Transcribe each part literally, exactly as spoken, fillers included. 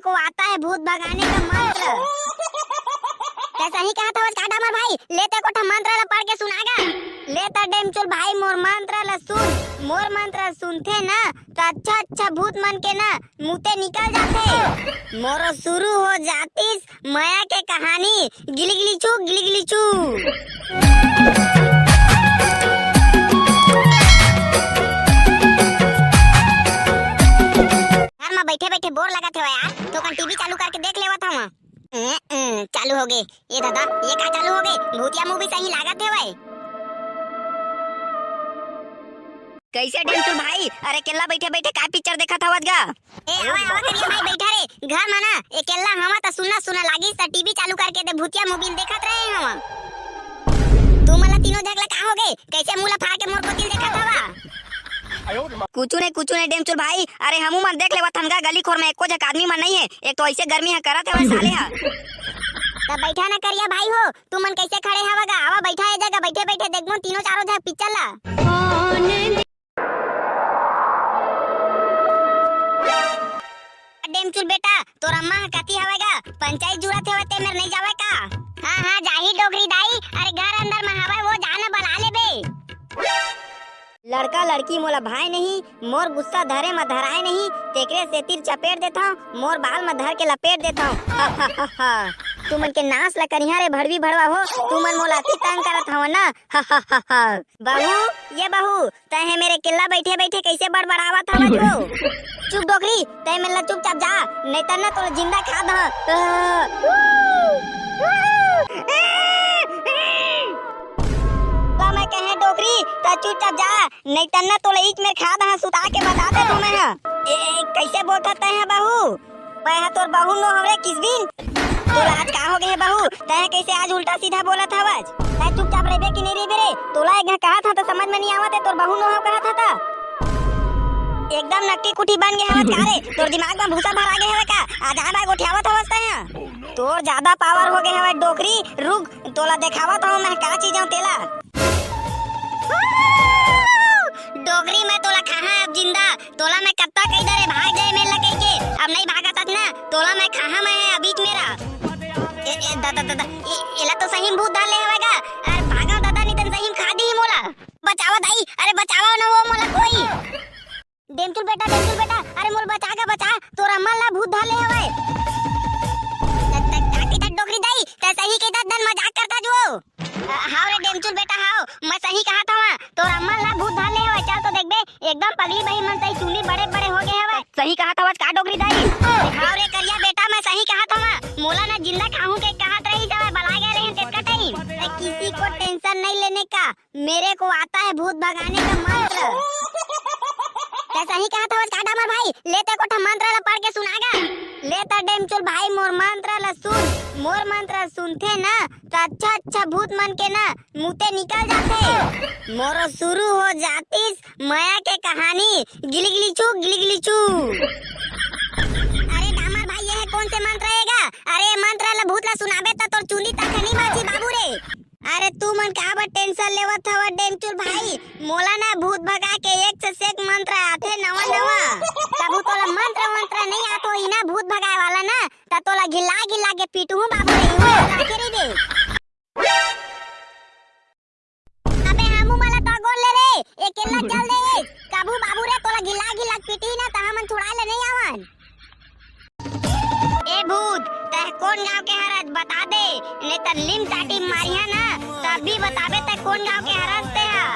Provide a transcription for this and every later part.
को आता है भूत भगाने का मंत्र। तैं सही कहत हवस का डामर भाई? ले तैं एको ठा मंत्र ला पढ़ के सुना गा। ले त डेमचुल भाई मोर मंत्र ला सुन, मोर मंत्र सुनथे ना त अच्छा अच्छा भूत मन के ना मुते निकल जाथे। मोरो शुरू हो जातिस मया के कहानी, गिली गिली चू, गिली गिली चू। घर में बैठे बैठे बोर लगत हवय यार, तो कन टीवी चालू करके देख लेवत हवं। अं, अं, चालू हो गे। ए दादा, ये का चालू हो गे? भूतिया मूवी सही लागत हवय। कैसे डेमचुल भाई? अरे केल्ला बैठे बैठे का पिक्चर देखत हवत गा? ए, आवा, आवा करिया भाई, बैठा रे। घर में ना, ए केल्ला हवा त सुन्ना सुन्ना लागिस, त टीवी चालू करके दे भूतिया मूवी देखत रहे हवा। तू मन ला तीनों झगला का हो गे? कैसे मुंह ला फाड़ के मोर कोती देखत हवा? कुछु नहीं, कुछु नहीं डेमचुल भाई। अरे हमू मन देख लेवत हन गा, गली खोर में एको झक आदमी मन नहीं है। एक तो ऐसे गर्मी है करत हवय साले हा। त बैठा ना करिया भाई हो, तू मन कैसे खड़े हवा गा? आवा बैठा ए जगह, बैठे बैठे देखबो तीनों चारों झक पिक्चर ला। डेमचुल बेटा, तोर अम्मा ह कति हवय गा? पंचायत जुरत हवय ते मेर नहीं जावय का? हाँ, हाँ, जाही डोकरी दाई, अरे घर अंदर में हवय, वो जाना बला लेबे। लड़का लड़की मोला भाय नहीं, मोर गुस्सा धरे म धराय नहीं, तेकरे सेतिर चपेट देथंव, मोर बाल म धर के लपेट देथंव। तुमन के नाश ल करिहा रे भड़वी भड़वा हो, तुमन मोला अति तंग करत हव ना। बहू, ये बहू, तैं हे मेरे किल्ला बैठे बैठे कैसे बड़बड़ावत हवत हो? चुप डोकरी, तैं मेर ला चुपचाप जा, नहीं त ना तोला जिंदा खा दहा। ला मैं कहे डोकरी, त चुपचाप जा, नहीं त ना तोला इच मेर खा दहा, सुता के बता दे तो मैं हा। ए, ए, कैसे बोलत तैं हा बहू? मैं हा तोर बहू नो हवरे किसबिन। तोला आज का हो गे हे बहू? तैं कैसे आज उल्टा सीधा बोलत हवस? तैं चुपचाप रहिबे कि नहीं रहिबे रे? तोला एक घा कहा था तो समझ में नहीं आवत है, तोर बहू नो हव कहा था त? एकदम नकटी कुटी बन गे हवत का रे? तोर दिमाग में भूसा भरा गे हवे का? आज आय बाय गोठियावत हवस तैं हा? तोर ज्यादा पावर हो गे हवे डोकरी, रुक तोला देखावत हूँ मैं का चीज हूँ तेला। डोकरी मैं तोला खाहा अब जिंदा, तोला मैं कत्ता कही दे रे भाग जाए मेर लकई के, अब नहीं भागत हस ना, तोला मैं खाहा मैं है अबीच मेरा। ए, ए, दादा, दादा, ए, एला तो सही में भूत धर ले हवे गा, अरे भागा दादा, नहीं तन सही में खा दी मोला। बचावा दाई, अरे बचावा ना वो मोला कोई। डेमचुल बेटा, डेमचुल बेटा, अरे मोला बचा गा बचा, तोर अम्मा ला भूत धर ले हवय। त, त, काकी त डोकरी दाई, तैं सही कही दस दन मजाक करता जुओ। अ, हाव रे डेमचुल बेटा हाव, मैं सही कहा था वहाँ, तोर अम्मा ला भूत धर ले हवय, चल तो देखबे, एकदम पगली बही मन सही चूली बड़े बड़े हो गे हवय। सही कहा था का डोकरी दाई? हाव रे करिया बेटा, मैं सही कहा था वहाँ, मोला ना जिंदा खाहूं के कहत रही हवय, बला गए रही तेतका टाइम। किसी को टेंशन नहीं लेने का, मेरे को आता है भूत भगाने का मंत्र। तैं सही कहा था का डामर भाई, ले तैं एको ठा मंत्र ला पढ़ के सुना गा। ले त डेमचुल भाई मोर मंत्र ला सुन, मोर मंत्र सुनथे ना त अच्छा अच्छा भूत मन के ना मुते निकल जाथे। मोरो शुरू हो जातिस मया के कहानी, गिली गिली चू, गिली गिली चू। अरे डामर भाई, ये है कौन से मंत्र है गा? अरे ये मंत्र ला भूत ला सुनाबे त तोर चुंदी तक नहीं बाची बाबू रे। अरे तू मन काबर टेंशन लेवत हव डेमचुल भाई, मोला ना भूत भगा के एक से एक मंत्र आथे नवा नवा। तभू तोला मंत्र वंत्र नहीं आत होही ना भूत भगाए वाला ना, त तोला घिल्ला घिल्ला के पीटहूं बाबू रे, यूं राखे रहिबे। अबे हमू मला तो गोल ले रे, ए केला चल दे। कभू बाबू रे तोला घिल्ला घिल्ला के पीटही ना त हमन छुड़ाए ले नहीं आवन। ए भूत, तैं कोन गांव के हरस बता दे, नहीं त लीम चाटी मारिहा ना, तब भी बताबे तैं कोन गांव के हरस तैं हा।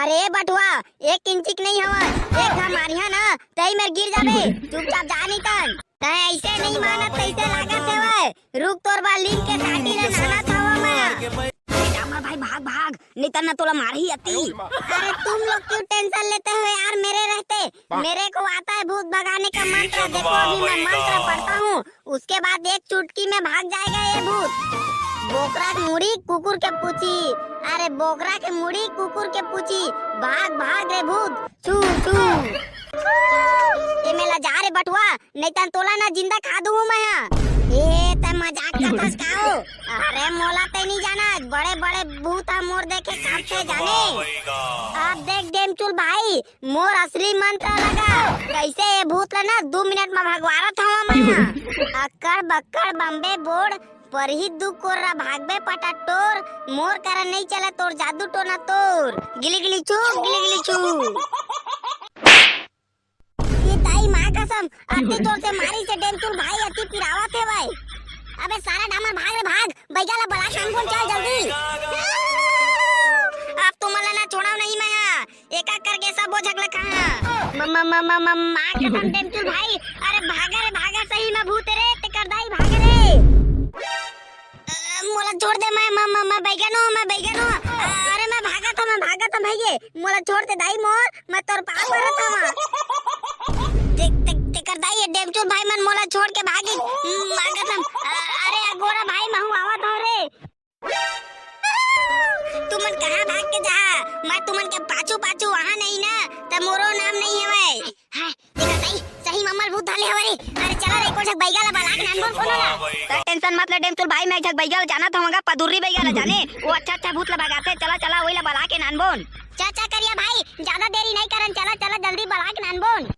अरे बटुआ, एक इंची के नहीं हवय, एक घा मारिहा ना, तही मेर गिर जाबे, चुपचाप जा नहीं तन। तैं ऐसे नहीं मानत, तैसे लागत हवय, रुक तोर बर लीम के चाटी ले नानत हवं मैं। ए डामर भाई भाग भाग, नहीं त ना तोला मारही अति। अरे तुम लोग क्यों टेंशन लेते हो यार मेरे रहते? मेरे को आता है भूत भगाने का मंत्र। देखो अभी मैं मंत्र पढ़ता हूँ, उसके बाद एक चुटकी में भाग जाएगा ये भूत। बोकरा के मुड़ी कुकुर के पूछी, अरे बोकरा के मुड़ी कुकुर के पूछी, भाग भाग रे भूत, छू छू। ए मेला जा रे बटुआ, नहीं तन तोला ना जिंदा खा दूहूं मैं हा। ए, तैं मजाक करथस का हो? अरे, मोला तैं नहीं जानस, बड़े-बड़े भूत ह मोर देखे कांपथे जाने। अब देख डेमचुल भाई, मोर असली मंत्र लगा। कैसे ये भूत ला ना दू मिनट में भगवारत हवं मैं हा। बक्कड़ बम्बे बोड़, परही दू कोर्रा भागबे पटाटोर, मोर करा नइ चले तोर जादू टोना तोर। गिली गिली छू, गिली गिली छू। ये दाई माँ कसम, अति जोर से मारिस हे डेमचुल भाई, अति पिरावत हे भाई। अबे सारा डामर भाग रे भाग, बैगा ला बला के आनबोन चल जल्दी। अब तुमन ला ना छोड़ाव नहीं मैं हा। एक एक करके सबो झगला कहा। म-, म-, म-, म-, म-, माँ कसम डेमचुल भाई, अरे भागा रे भागा, सही में भूत रे, तेकर दाई भागा रे। अ, मोला छोड़ दे, मैं, मैं, मैं, मैं बैगन हूँ, मैं बैगन हूँ। अ, अरे मैं भागत हूँ, मैं भागत हूँ भैया, मोला छोड़ दे दाई मोर, मैं तोर पाँव परत हूँ। ते, ते, तेकर दाई ये डेमचुल भाई मन मोला छोड़ के भागी, भागत हूँ। अ, अरे अगोरा भाई, मैं हूँ आवत हूँ रे। तुमन कहाँ भाग के जाहा? मैं तुमन के पाछू पाछू वहाँ नहीं ना, त मोरो नाम नहीं हवय। हाँ, देखा सही, सही मम्मल भूत धाले हवय रे। अरे चला रे, कोठक बैगा ला बला के नानबोन कोनो ला। त टेंशन मत ले डेमचुल भाई, मैं एक झक बैगा ला जानत हवंगा, पदुर्री बैगा ला जाने। वो अच्छा अच्छा भूत ला भगाथे, चला चला वही ला बला के नानबोन। चा चा करिया भाई, ज्यादा देरी नहीं करन, चला चला जल्दी बला के नानबोन।